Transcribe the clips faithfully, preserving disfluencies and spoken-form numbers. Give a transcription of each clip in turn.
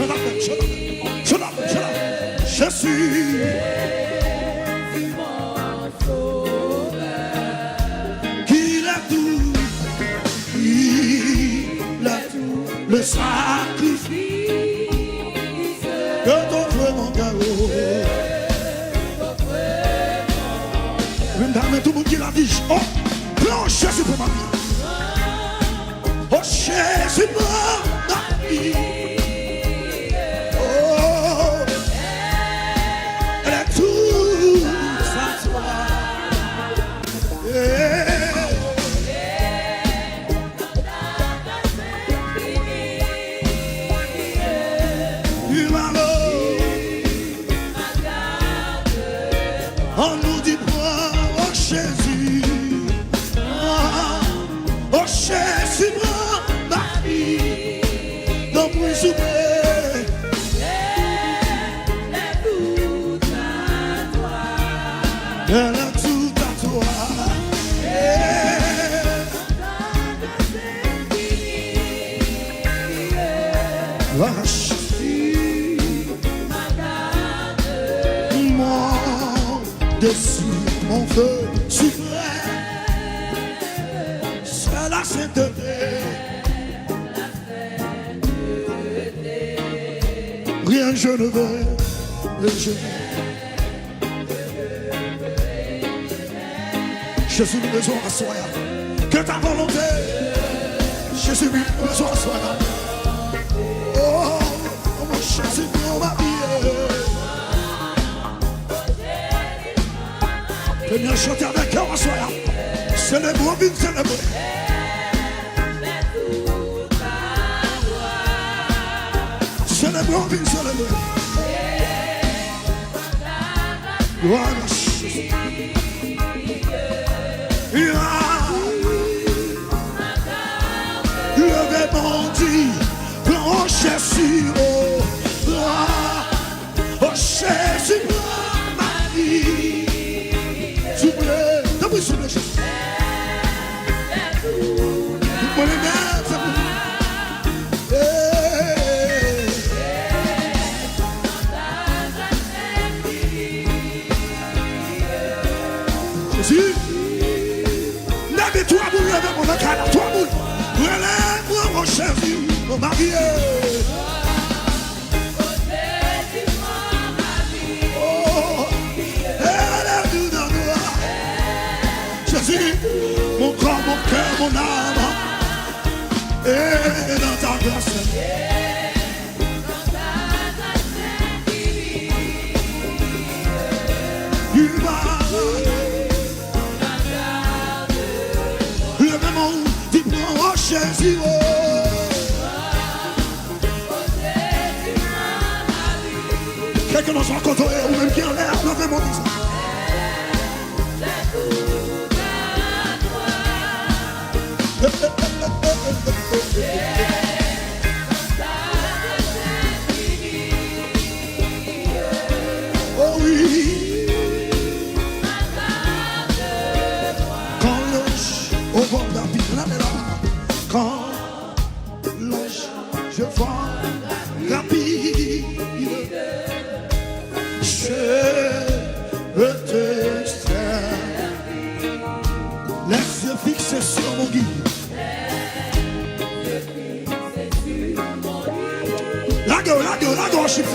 Chante avè m, chante avè m, chante avè m, chante avè m. Jésus, qu'il a tout, il a tout, le sacrifice que t'offres, mon cœur. Vin dame tout moun ki la di, oh, pran Jezi pou mari. Oh Jésus, pran mari. Oh, elle est toute à toi. Yeah. Ann nou di pran, oh Jezi, pran, oh Jezi, pran mari, tanpri souple. Elle est toute à toi. Lâche mon dessus, mon feu suprême. C'est la sainteté. Rien je ne veux, rien je ne veux. Jezi, nou bezwen w aswè a. Que ta volonté. Jezi, nou bezwen w aswè a. Oh, oh, Jezi, nou anvi. Premye chante avèk kè w aswè a. Selebre, vin selebre. Selebre, vin selebre. Glwa a Jezi. Leve men w di, pran Jezi, oh, pran, oh, Jezi, pran mari. Souple, tanpri, souple, Jezi. Mwen renmen sa pou nou. Hey. Jezi. Leve twa moun, leve moun nan kay la, twa moun. Rele, pran, oh, Jezi, pran mari. Oh, elle est toute à toi. Jésus, mon corps, mon cœur, mon âme est dans ta grâce. Leve men w, di pran, oh, Jezi, oh. Kèlkeswa kote w ye, ou menm ki anlè a, leve men w, di sa. Oh oui. Quand l'ange au bord de la piscine, la, la, la, quand l'ange, je vois rapide, je veux te servir. Les yeux fixés sur mon guide. Lage w, lage w, lage w, chif.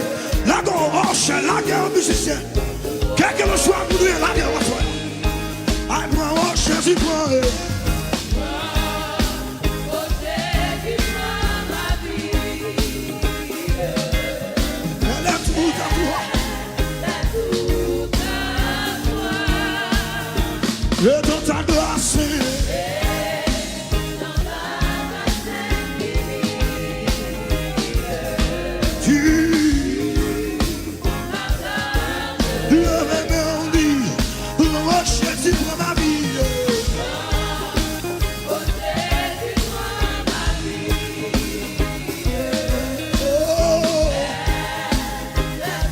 Lage w, oh, chè, lage w, mizisyen. Kèlkeswa moun ou ye, lage w, aswè. Ay, pran, oh, Jezi, pran, eh. Elle est toute à toi. Et dans ta grâce, tu leve men w, di, pran Jezi, pran mari. Oh.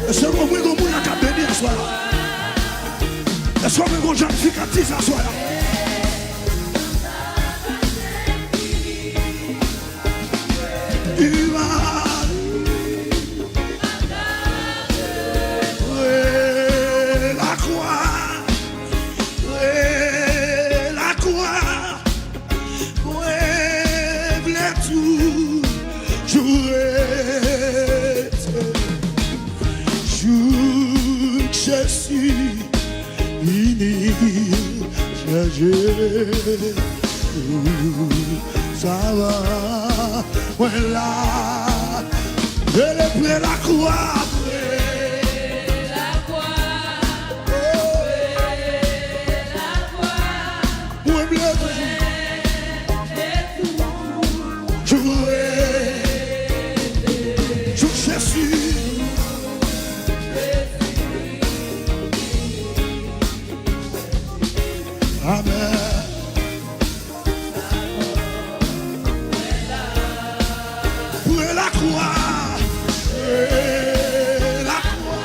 Èske w kwè gon moun la k ap beni aswè a? Èske w kwè gon jan ki ka di sa aswè a? Imaj. Toujou rete, jouk Jezi vini chanje. Sa va, mwen la, rele pre lakwa. Mwen vle toujou joure, jouk Jezi. Amèn. Pre lakwa, pre lakwa.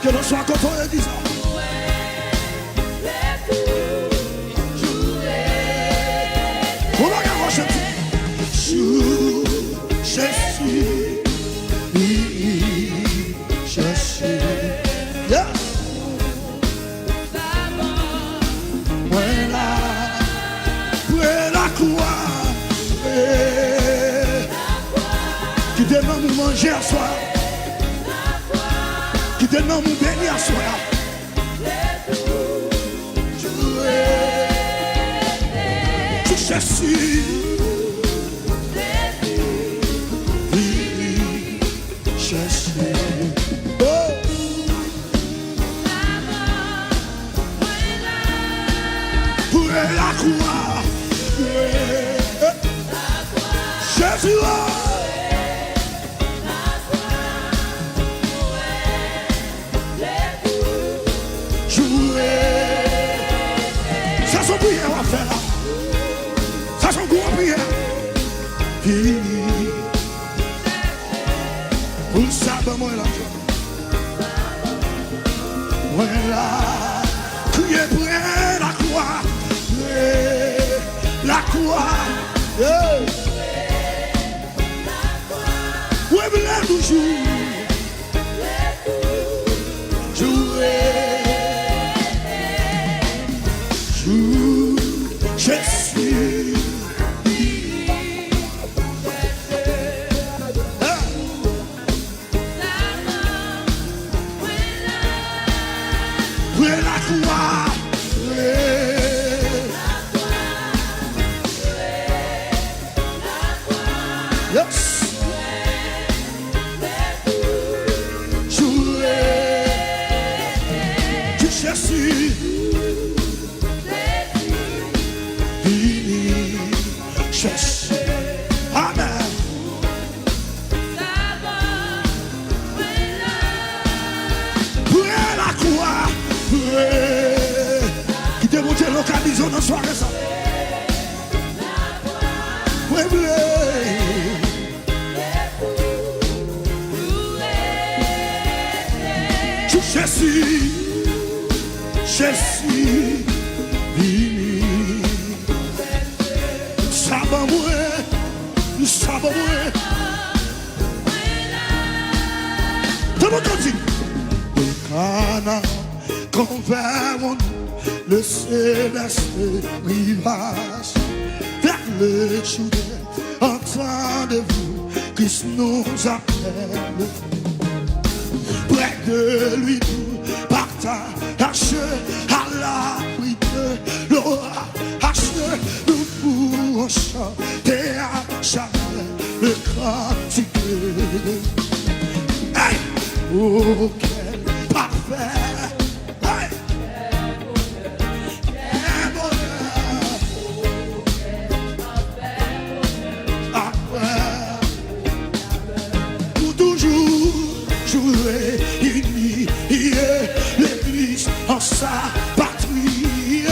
Kèlkeswa kote w ye, di sa. Yon bagay mwen chante. Jou Jezi vini chèche. Yeah. Mwen la, pre lakwa, pre. Kite nanm ou manje aswè a. Kite nanm ou beni aswè a. Jouk Jezi vini chèche. Oh! Pre lakwa, pre. Jezi, oh! Joure. Sa se yon priyè w ap fè la. Sa se yon gwo priyè. Vini. Pou sa ban mwen la. Mwen la. Kriye pre lakwa. Pre lakwa. Hey. Mwen vle toujou. Joure, jouk Jezi. Ah. Pre lakwa, pre. Yes. Joure, jouk Jezi vini chèche. Amèn. Pre lakwa, pre. Kite Bondye lokalize w nan sware sa. Mwen vle. Jouk Jezi, Jezi vini. Sa ban mwen, sa ban mwen. Tout moun di. Kana, convertons le céleste rivage vers le Jourdain. Entendez-vous, Christ nous appelle. Près de lui nous partager à l'abri de l'orage. Nous pourrons chanter à jamais le cantique de. Hey! Oh, quel parfait. Hey! Quel bonheur. Après, pour toujours jouer, unifier l'Église en sa patrie,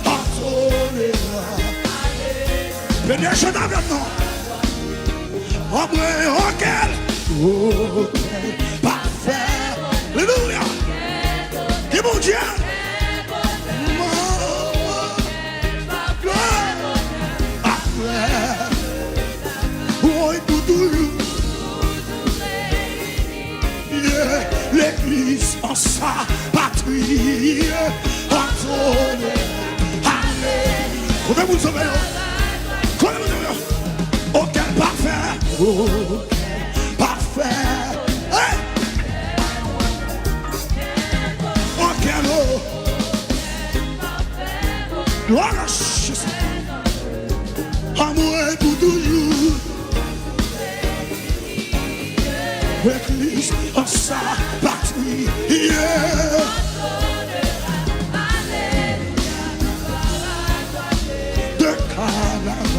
en tolérance. P D G nan avè nou. Anmwe, okel, okel, pafè. Alelouya. Ki Bondye? Apre, woy, pou toujou. Yeah, legliz an sa patri. Antone, alelouya. Kote moun sove yo? Kote moun sove yo? O kèl pafè. O kèl pafè. Hey! O kèl, o. Glwa a Jezi. Anmwe pou toujou. Legliz an sa patri. Yeah. De kanaval,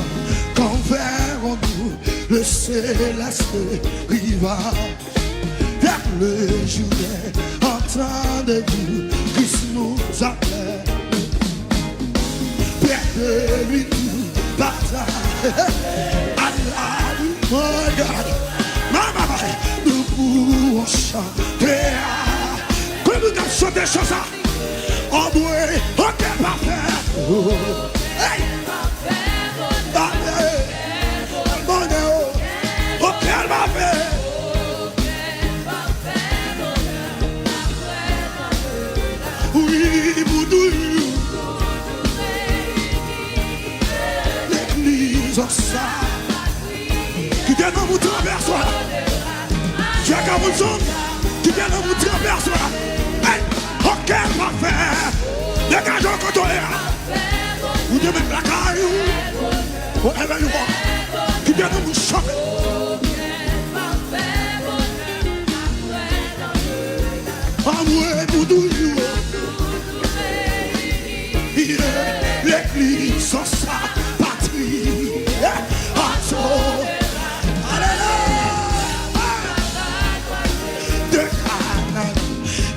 quand verrons-nous le céleste rival? Vers le jour, entendez-vous, Christ nous appelle. Près de lui tout bataille. À la, oh my God. Mama, nou pou chante. Kòman nou ka chante chan sa? Anmwe, o kèl pafè. Hey! Pafè. Bonè, o. O kèl pafè. Wi, pou toujou. Legliz an sa. Kite nanm ou tranpe aswè a. Chak a moun sonm. Kite nanm ou tranpe aswè a. Hey! O kèl pafè. Degaje w kote w ye a. Ou te met lakay ou. Wherever you are. Kite nanm ou chante. Anmwe pou toujou. Legliz an sa patri. Ato. Alelouya. De kanaval,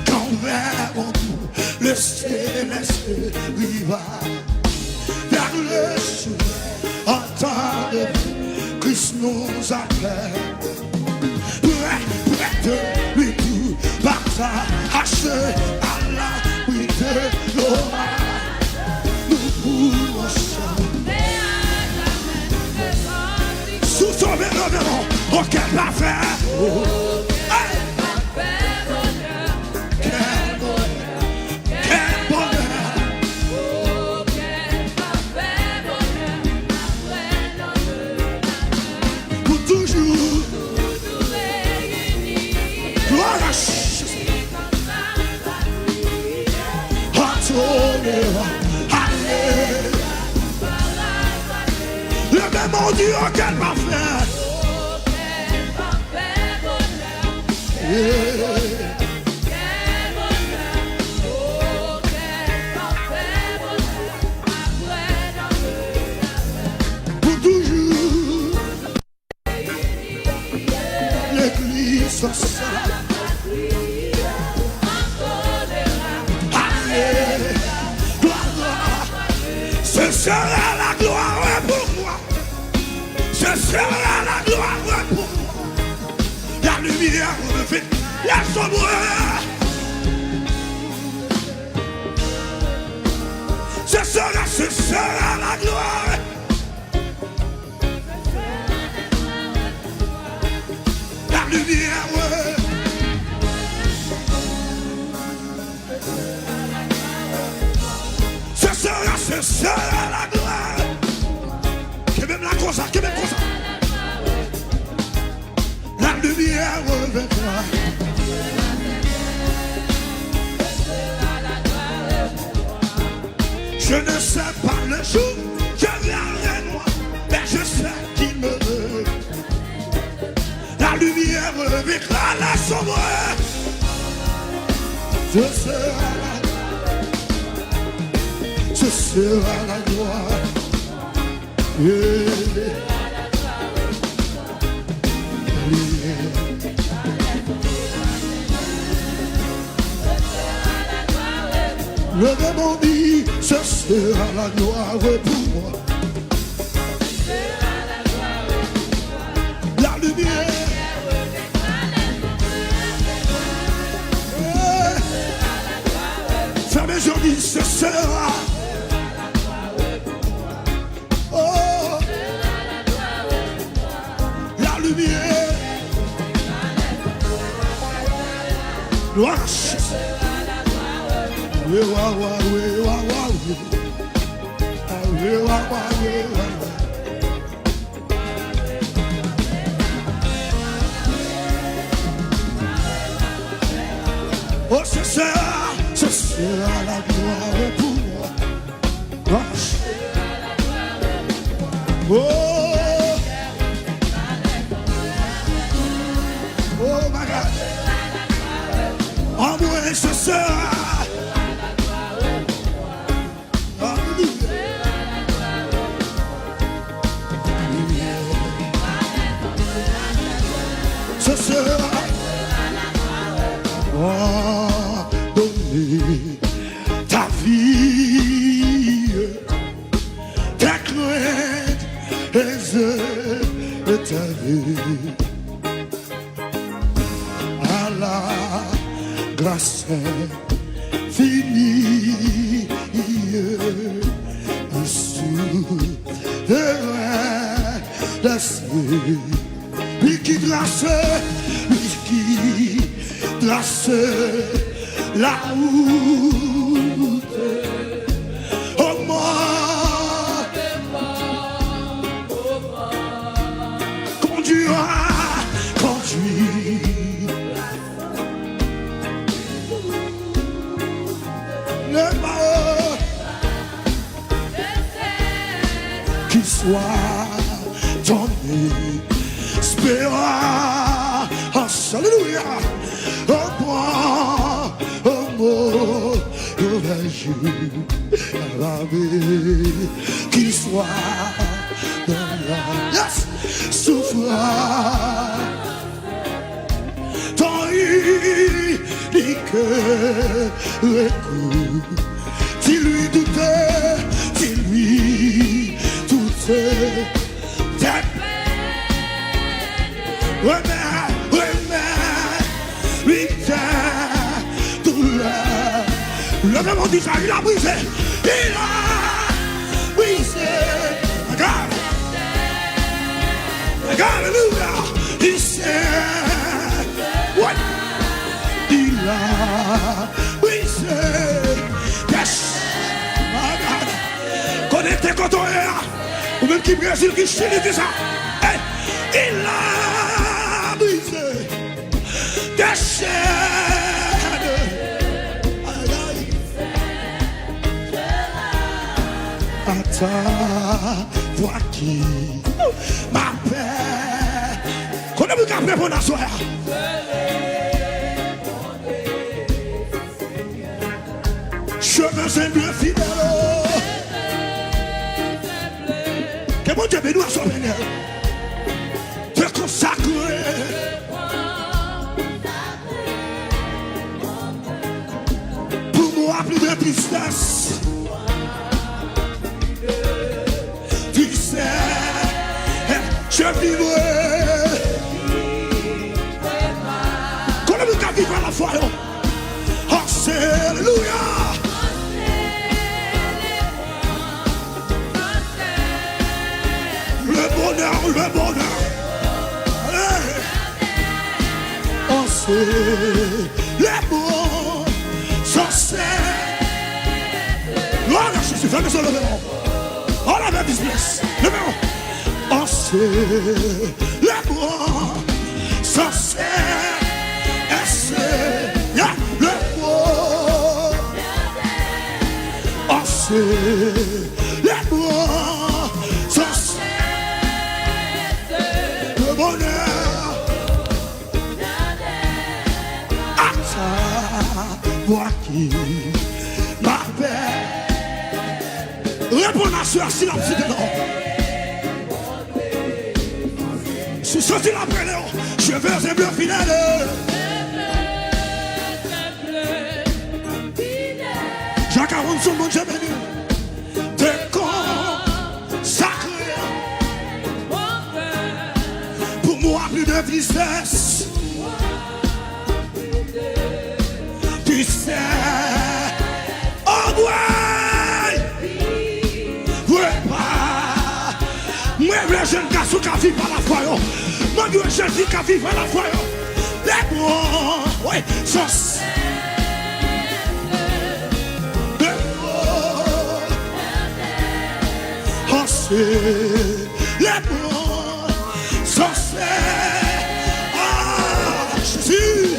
quand verrons-nous le céleste rival? Vers le jour, entendez-vous, Christ nous appelle. Près, près de lui tout bataille, à l'abri de l'orage. Nous pouvons chanter. Si w sove, leve men w. O kèl pafè. Hey! Kèl bonè. Kèl bonè. Pou toujou. Glwa a Jezi. Adore, alelouya. Leve men w, di, o kèl pafè. Yeah. Pou toujou. Legliz sa. Allez, gloire, gloire. Ce sera la gloire pour moi. Ce sera la gloire pour moi. La lumière reflète la sombre. Ce sera, ce sera la gloire. La lumière. Ce sera, ce sera la gloire. Kenbe m la konsa, kenbe m konsa. La lumière reviendra. Je ne sais pas le jour que viendra, mais je sais qu'il me veut. La lumière reviendra, la sombre. Ce sera la, ce sera la gloire. Yeah. Levez mon dit, ce sera la gloire pour moi. La lumière. Yeah. Fermez les yeux, dit, ce sera. Oh, la lumière. Gloire. Oui, wa, wa, oui, wa, wa, oui. Ah, oui. Oh, ce sera, ce sera la gloire pour moi. Oh. Oh my God. Amwey, ce sera. Alelouya. Ce sera. Pardonner ta vie. Tes craintes et tes vœux à la grâce infinie. Souverain des cieux, lui qui trace, lui qui trace la route. Oh, moi, conduira, conduit. Le pas qui soit ton espérance. Alléluia. Au point, au mot, au jour, la vie qui soit dans la, yes, souffrance. Ton unique recours. Dis-lui tout, dis-lui tout tes peines. Remets, remets, lui tes douleurs. Leve men w, di sa, il a brisé. Il a brisé. Regarde. Alelouya. Il sait. Ouais. Il a brisé. Yes. Konekte kote w ye a. Ou menm ki Brezil, ki Chili, di sa. Hey. Il a brisé. Des chaînes. Aïe, aïe. À ta voix qui m'appelle. Konbyen moun k ap reponn aswè a? Je veux un Dieu fidèle. Ke Bondye beni w aswè, Pènèl. Te konsakre. Pour moi, plus de tristesse. Tu sais, je vivrai. Konbyen moun k ap viv pa lafwa yo? Alléluia. Le bonheur, le bonheur. Hey. On sait les bons sont ceux. Gloire à Jésus, fèm sa, leve men w. All over this place. Leve men w. On sait les bons sont ceux. Yeah, le bon. On sait les bons sont ceux. Le bonheur. À ta voix qui m'appelle. Reponn aswè a si l ap site non. Si w santi l ap rele w, je veux un Dieu fidèle. Jaka Ronson, Bondye beni w. Te konsakre. Pour moi, plus de tristesse. Tu sais, oh, ouais. Vre pa. Mwen vle jèn gason k ap viv pa lafwa yo. Mwen vle jèn fi k ap viv pa lafwa yo. Les bons, oui, sont ceux. Les bons. Les bons sont ceux. Ah, Jésus.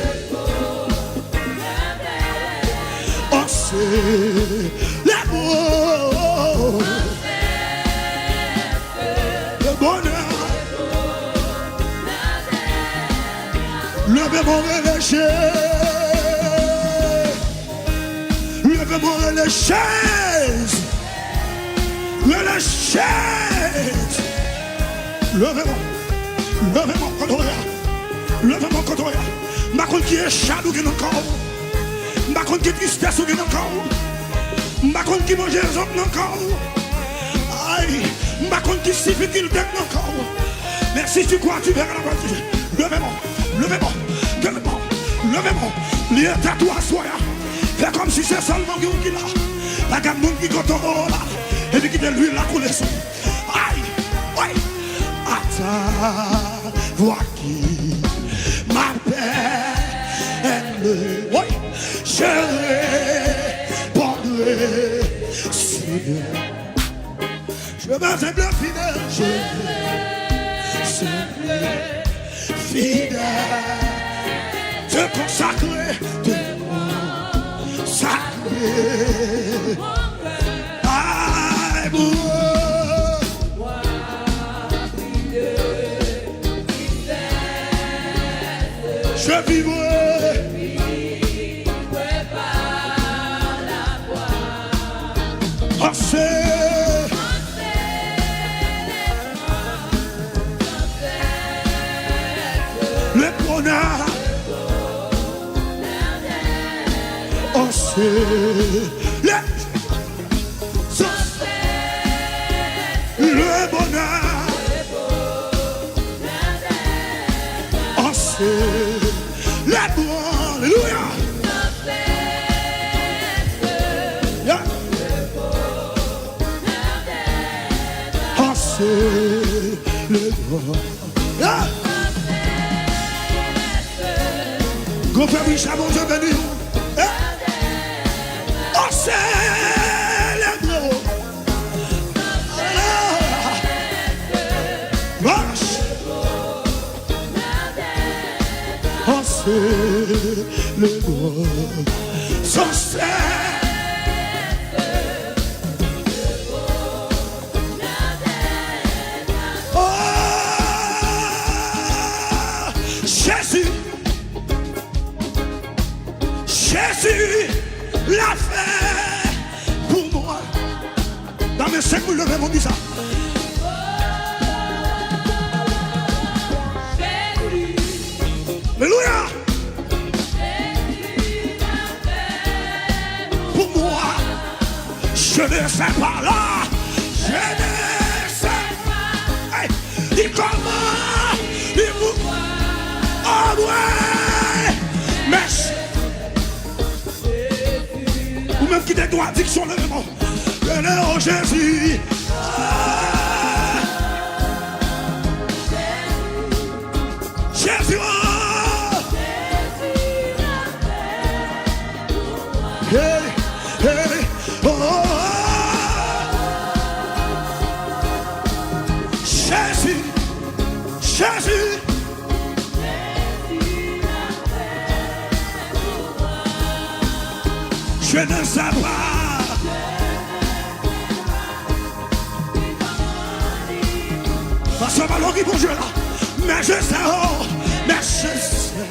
Oh, c'est les bons. Le bonheur. Leve men w, rele Jezi. Leve men w, rele Jezi. Rele Jezi. Leve men w. Leve men w kote w ye a. Leve men w kote w ye a. M pa konn ki echad ou gen nan kò w. M pa konn ki tristès ou gen nan kò w. M pa konn ki manje zòt nan kò w. Ay, m pa konn ki difikilte k nan kò w. Men si tu crois, tu verras la gloire de Dieu. Leve men w, leve men w, leve men w, leve men w. Lye tèt ou aswè a. Fè kòmsi se sèlman ou ki la. Pa gen moun ki kontan w la. Epi kite lwil la koule sou ou. Ay, ay. À ta voix qui m'appelle, oui, je répondrai, Seigneur. Je me simple fidèle, je me simple fidèle. Te consacrer, te consacrer. Ay, je vivrai. Pensez le bonheur. Oh, c'est le, le bonheur. Oh, c'est le bon. Alléluia. Yeah. Oh, c'est le bon. Yeah. Gwo frè Richard, Bondye beni w. Eh? Oh, selebre w. Alelouya. Mach. Oh, selebre w. Son sè. Oh, Jezi, Jezi la fè pou mwen. Nan men senk moun leve men w di sa. Alelouya. Pour moi, je ne sais pas là. Je ne sais pas. Hey, il commence, il vous. Oh, ouais. Mèch. Ou menm ki te gen adiksyon, leve men w. Rele, oh, Jezi. Ah. Jezi, oh! Hey, hey, oh! Jezi, Jezi! Je ne sais pas. Pastè Malo ki Bondye la. Mais je sais, oh, mais je sais.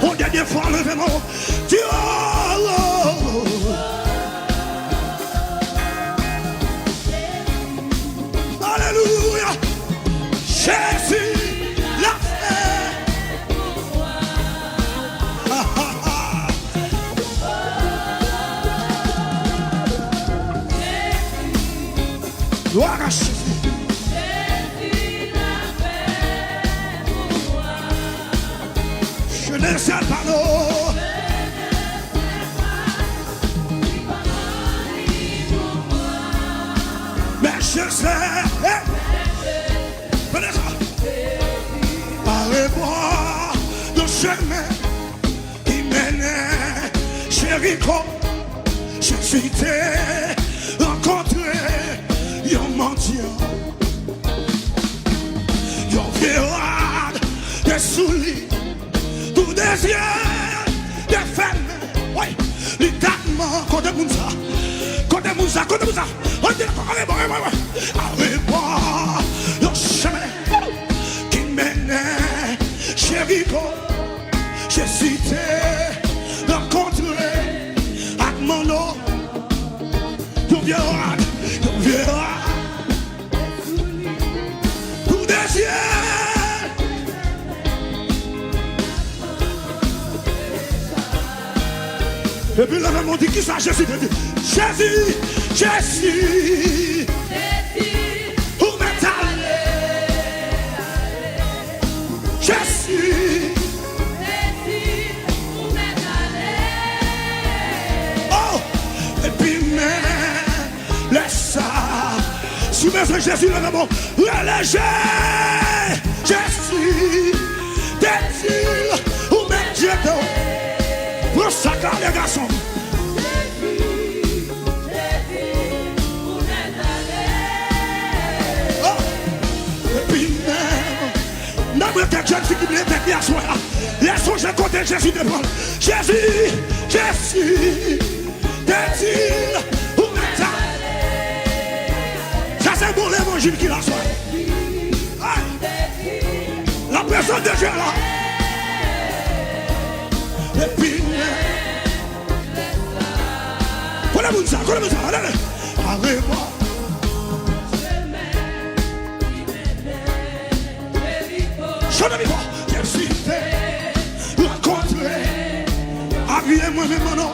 Yon dènye fwa, leve men w. Di, oh, oh. Alelouya. Jezi la fè. Glwa a Jezi. Je ne sais pas, non. Mais je sais. Hey. Vanessa. Pare bò nan chemen ki mennen Jeriko, Jezi te rankontre Yon vye rad te sou li, tou de zye te fèmen. Wi, li tèlman, kote moun sa? Kote moun sa? Kote moun sa? Ann di ankò, arebò, arebò, arebò. Arebò, yon chemen ki mennen Jeriko. Jezi te rankontre ak manno. Yon vye rad, yon vye rad. Tou de zye. Epi lè moun di, kisa Jezi te di? Jezi, Jezi, ou mèt ale. Jezi, ou mèt ale. Oh, epi men lè sa, si w bezwen Jezi, leve men w, rele Je-, Jezi, te di l, ou mèt jete w. Pran sak la, ale, gason. Oh, epi men, m ta renmen kèk jèn fi ki bliye tèt li aswè a. Lè sonje kote Jezi te pran l. Jezi, Jezi, te di l, ou mèt ale. Sa se bon levanjil ki la aswè a. Ay! Laprezans de Dye la. Epi, kote moun sa, kote moun sa, ale, ale. Arebò. Chante pi fò. Kèm si te rankontre ak vye mwen menm non.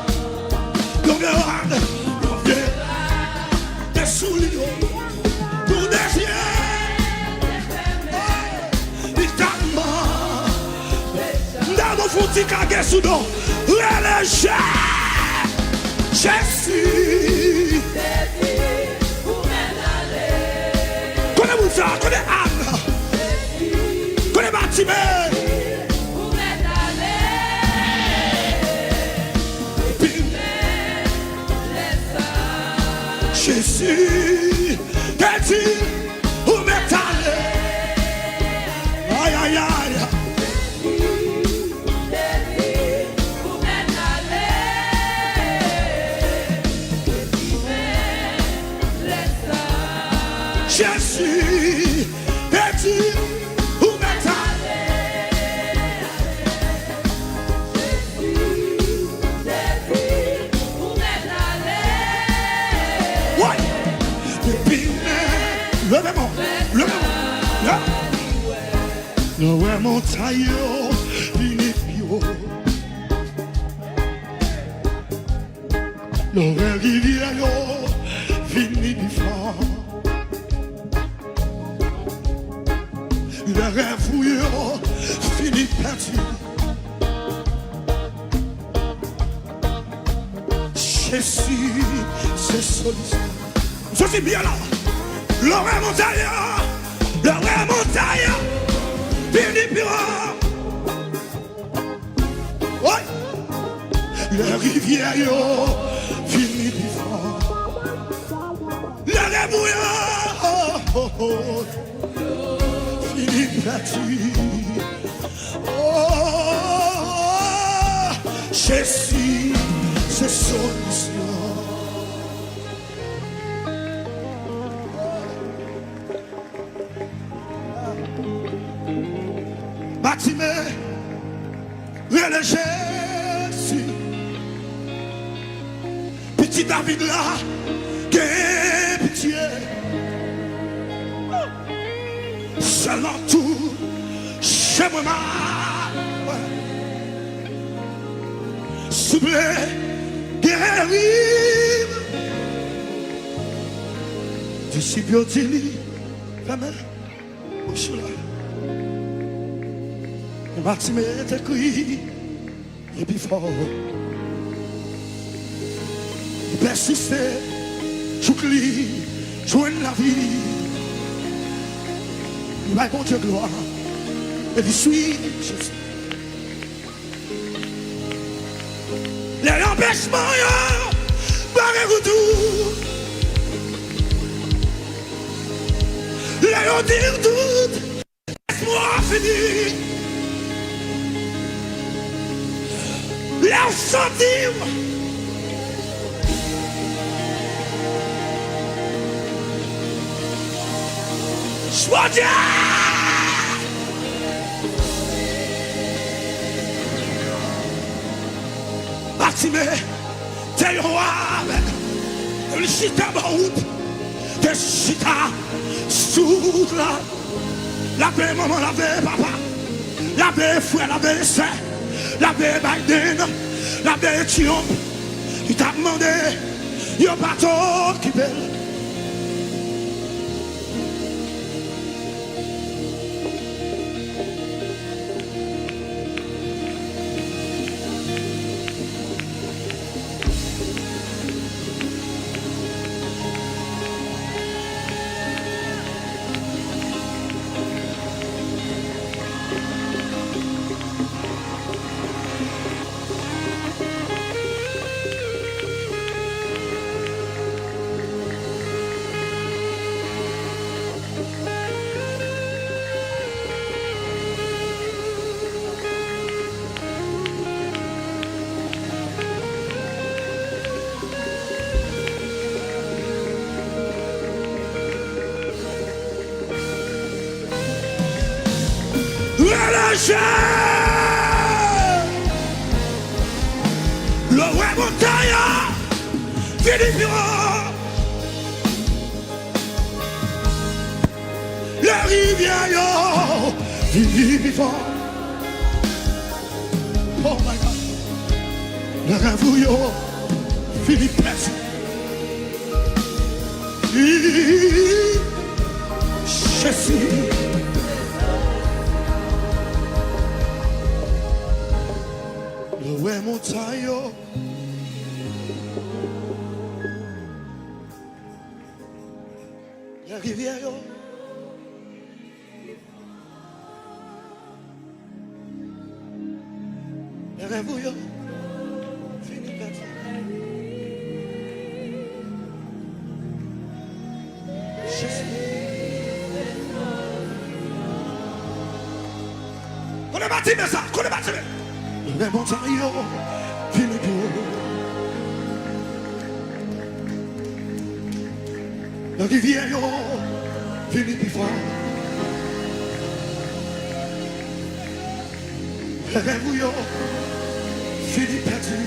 Yon vye rad, yon vye rad te sou li yo. Tou de zye. Li tèlman, m tèlman fouti kage sou do. Rele Je-, Jezi. Kote moun sa? Kote Ann? Kote Batime? Epi, Jezi te di, ou mèt ale. Ay, ay, ay. Jezi te di, ou mèt ale. Woy! Epi men, leve men w, leve men w. Lè w wè montay yo vini pi wo. Lè w wè rivyè yo vini pi fò. Lè rèv ou yo fini pèdi. Jezi se solisyon. M soti byen la. Lè w wè montay yo, lè w wè montay yo vini pi wo. Woy! Lè rivyè yo vini pi fò. Lè rèv ou yo fini pèdi. Oh, Jezi se solisyon. Batime rele Jezi. Pitit David la, gen pitye. Sèlman touche mwen, m ap, souple, geri m. Disip yo di li, fèmen bouch ou la. Men Batime te kriye pi fò. Li pèsiste jouk li jwenn lavi. Li bay Bondye glwa e li swiv Jezi. Lè anpèchman yo bare wout ou, Yo di w tout, espwa fini. Lè w santi w Bondye! Batime te yon avèg, li chita bò wout, te chita sou wout la. L ap veye manman, l ap veye papa, l ap veye frè, l ap veye sè, l ap veye Biden, l ap veye Trump. Li t ap mande yo pa t okipe l. Relanje! Lwe montay yo, vini pi wo. Lè rivyè yo vini pi fò. Oh my God. Lè rèv ou yo vini pèdi. Jezi. Lè w wè montay yo. Lè rivyè yo. Lè rèv ou yo fini pèdi. Jezi. Kote batime sa? Kote batime? Lè montay yo vini pi wo. Lè rivyè yo vini pi fò. Lè rèv ou yo vini pèdi.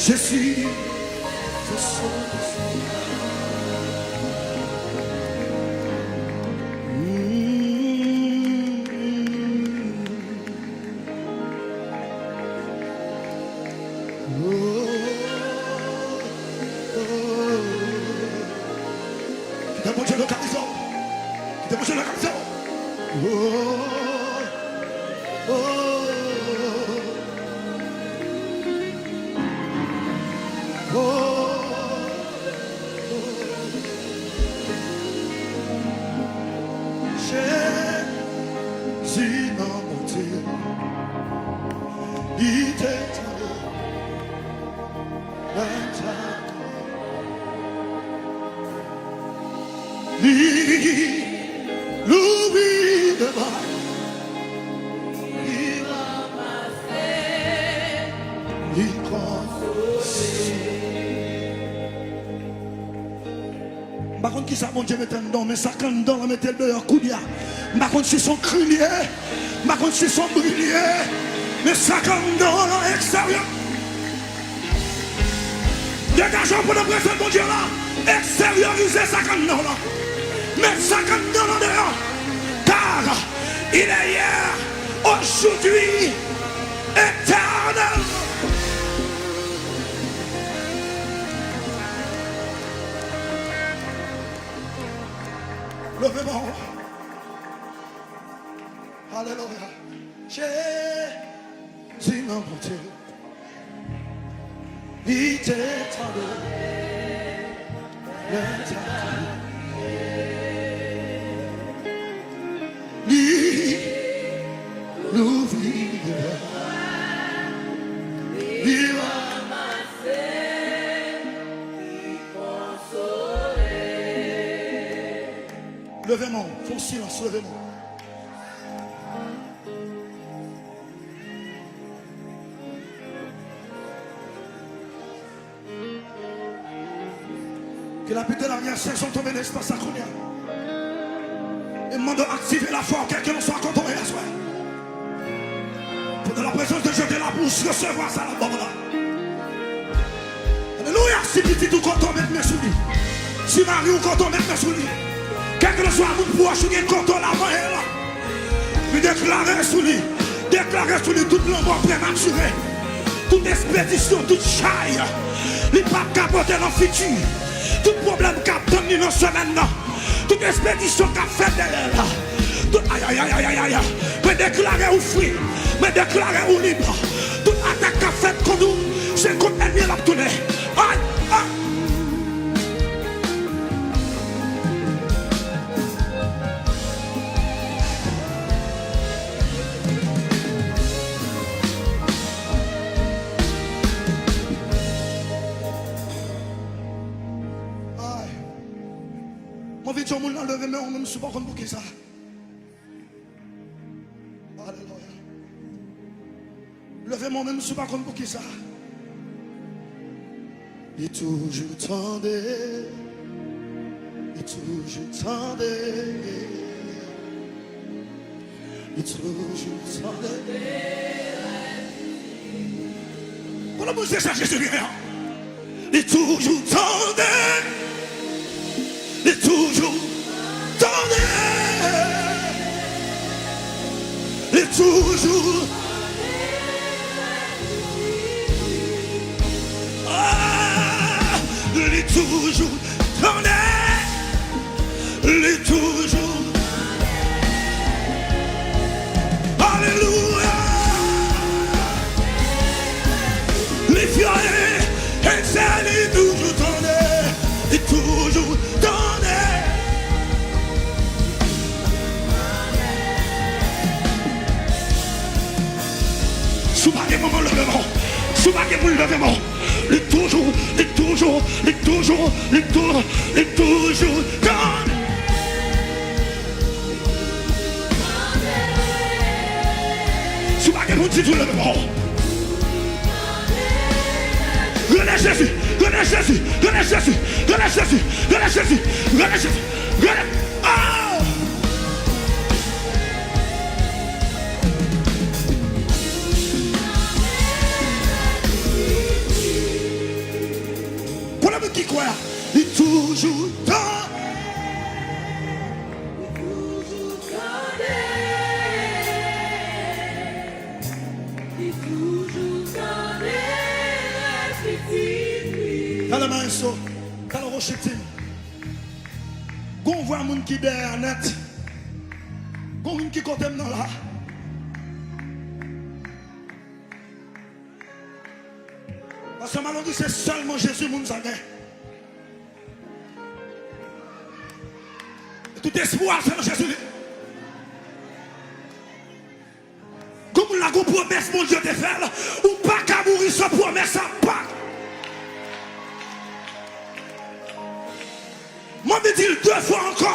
Jezi, fè son. Kite Bondye lokalize w. Kite Bondye lokalize w. Oh, oh, oh, oh. Jezi nan monte, li te tande lè m t ap li louvri devan li ranmase, li konfese. M pa konn kisa Bondye mete anndan w, men sa k anndan w lan mete l deyò kounye a. M pa konn si s on kri l ye, m pa konn si s on bri l ye, men sa k anndan w lan eksteryè. Degaje w pou nan prezans Bondye la. Eksteryorize sa k anndan w lan. Met sa k anndan w lan deyò. Car il est hier, aujourd'hui, éternellement. Leve men w. Alelouya. Jezi nan monte. Li te tande lè m t ap kriye. Li louvri devan. Li ranmase. Leve men w, fè yon silans, leve men w. Ke lapli de lamè, sezon tonbe nan espas la kounye a. E m mande w aktive lafwa w, kèlkelanswa kote w ye aswè. Pendant la présence de Dieu, de la bouche, resevwa sa la ban mwen la. Alelouya, si pitit ou kontan, met men sou li. Si mari ou kontan, met men sou li. Kèlkelanswa moun pwòch ou gen kontan la manyen la. Li deklare sou li. Deklare sou li tout lanmò prematire. Tout ekspedisyon, tout chay. Li p ap ka pote nan fiti. Tout pwoblèm k ap tann li nan semèn nan. Tout ekspedisyon k ap fèt dèyè l. Tout, ayayayayaya. Mwen deklare ou fri. Mwen deklare ou lib. Tout atak k ap fèt kont ou, se kont ènmi an l ap tounen. Ay, ay. Ay. M anvi di yon moun nan leve men w, menm si w pa konn poukisa. Alelouya. Leve men w, menm si w pa konn poukisa. Li toujou tande. Li toujou tande. Li toujou tande. Kote moun se sa Jezi genyen an? Li toujou tande. Li toujou tande. Li toujou. Ah, li toujou tande. Li toujou. Alelouya. Li fye, e se li toujou tande. Li toujou tande. Si w pa gen manman, leve men w. Si w pa gen moun, leve men w. Li toujou, li toujou, li toujou, li tou-, li toujou tande. Si w pa gen moun, di tou leve men w. Rele Jezi, rele Jezi, rele Jezi, rele Jezi, rele Jezi, rele Jezi, rele. Oh! Pou lè moun ki kwè a, li toujou tan. Li toujou tande. Li toujou tande lè pitit li. Talè maestro, talè Rochette. Gon vwa moun ki dèyè a nèt. Gon moun ki kote m nan la. Pastè Malon di se sèlman Jezi moun sa gen. Tout espwa se nan Jezi li. Gon moun la, gon pwomès Bondye te fè l, ou pa ka mouri san pwomès sa pa. Mwen vin di l de fwa ankò,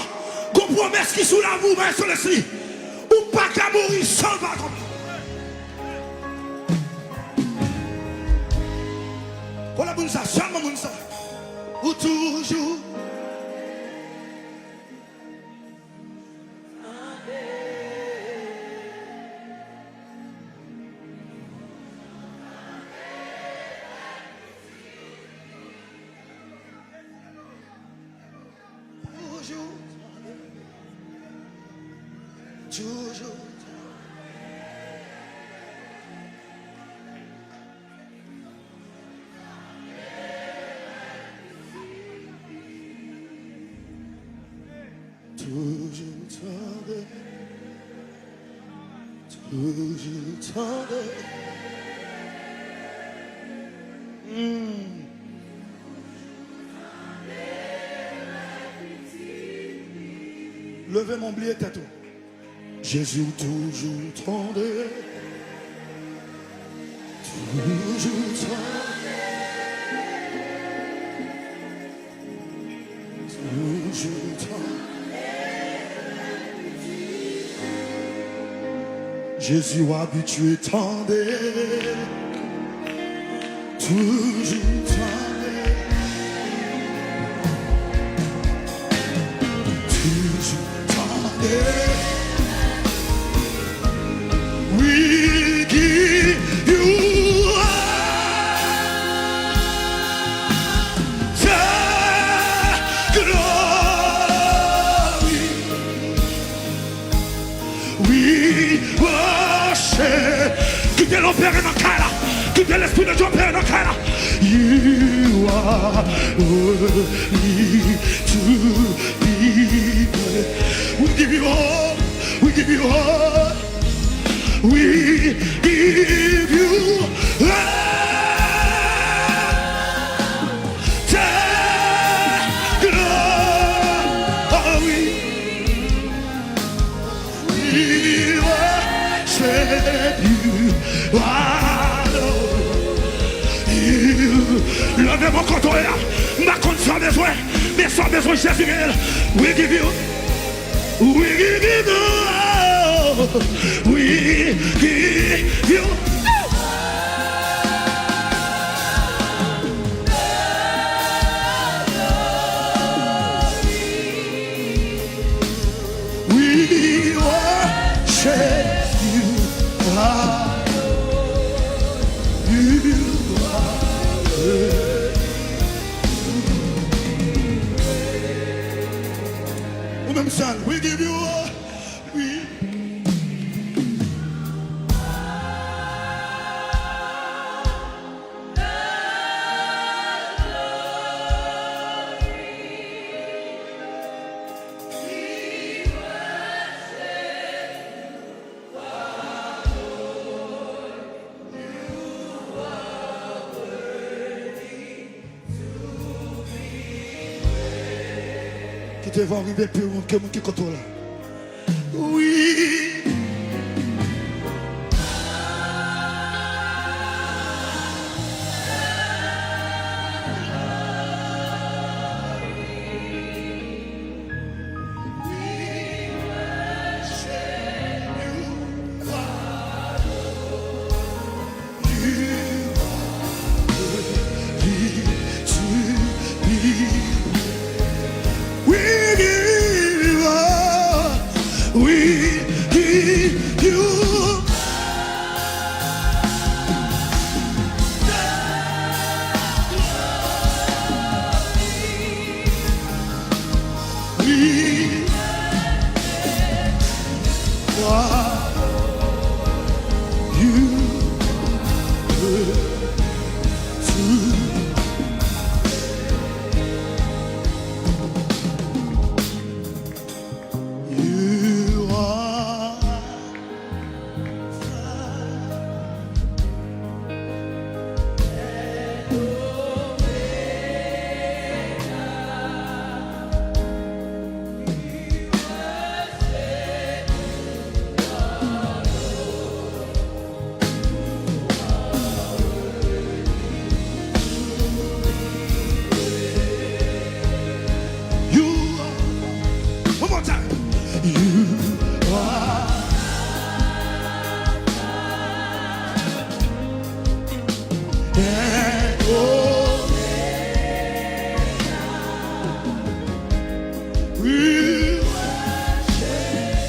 gon pwomès ki sou lavi w, bay sou lespri. Ou pa ka mouri san l pa konpli. Kote moun sa, sèlman moun sa. Ou toujou. Toujou. Toujou. Toujou tande. Toujou tande. Hmm. Leve men w, bliye tèt ou. Jezi, ou toujou tande. Toujou tande. Toujou tande. Jezi, w abitye tande, toujou tande, toujou tande. We give you all the glory. We worship. Kite l opere nan kay la. Kite Lespri de Dye opere nan kay la. You are worthy to be praised. We give you all. We give you all. We give you all the glory. We worship you, our Lord. You. Leve men w kote w ye a. M pa konn sa w bezwen, men sa w bezwen, Jezi genyen l. We give you, we give you, we give you. We worship you, our Lord. You are worthy. Ou menm sèl, we give you all, we Kite vwa w rive pi lwen ke moun ki kote w la. Wi. You are worthy to be praised. We give you all, we give you all the glory. We You are, one more time. You are and Omega. We worship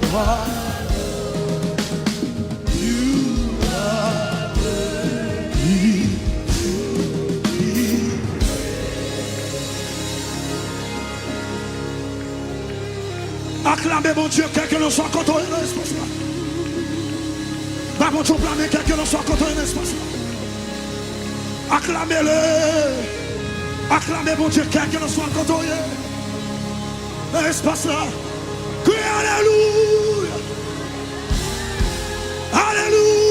you, our Lord. You are worthy to be praised. Aklame Bondye, kèlkelanswa kote w ye nan espas la. Ba Bondye yon pla men, kèlkelanswa kote w ye nan espas la. Aklame le. Aklame Bondye, kèlkelanswa kote w ye nan espas la. Kriye alelouya. Alelouya.